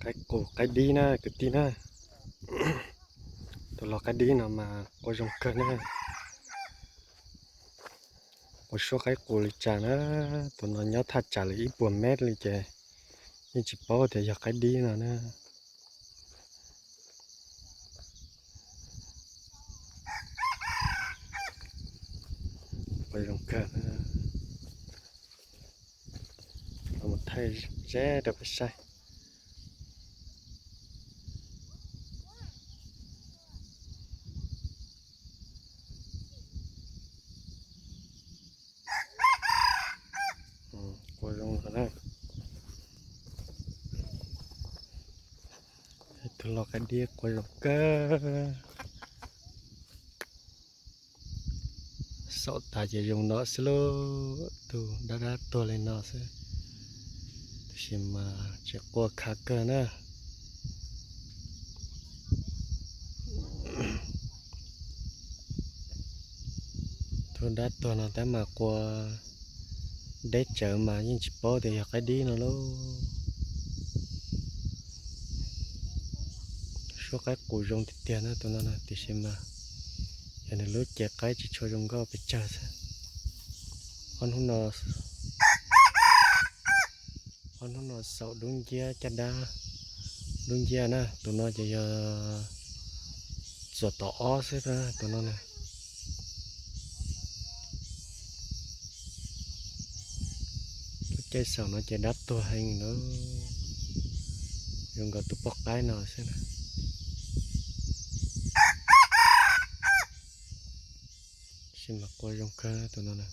Qaib qus qaib dib na kwv tij na. Tus lau qaib dib no mas qua zoo kawg na. Qua suab qaib qus li cas na. Tus no nyob thaj tsam li ib puas mev li ces yeej tsis paub tias yog qaib dib no na. Qua zoo kawg. Mus thaij ze rau peb saib. Qua zoo no na. Tus lau qaib dib qua zoo kawg. Xaum tas ces zoo no xwb lauj, tus dab dab tuag li no xwb. Tab sis mas tseem qua khav kawg na. Tus dab tuag no tab mas qua deb tsawv mas yeej tsis paub tias yog qaib dib no lauj. Suab qaib qus zoo tiag tiag na tus no na, tiam sis mas yog nws lub cev qaib tsis tshua zoo nkauj pes tsawg xwb. Ob hnub no, ob hnub no xaum dub nciab caj dab dub nciab na, tus no ces yog txuam tom ob xwb na tus no na. Lub caij xaum no ces dab tuag heev na, zoo nkaus tus poj qaib no xwb na. Tab sis mas qua zoo kawg tus no na.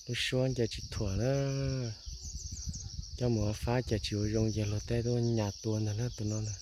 Lub suab nce tsis thuam na, coj mus ua fab ces tsis ua zoo ces luag tej tuaj nyas tua ntag na tus no na.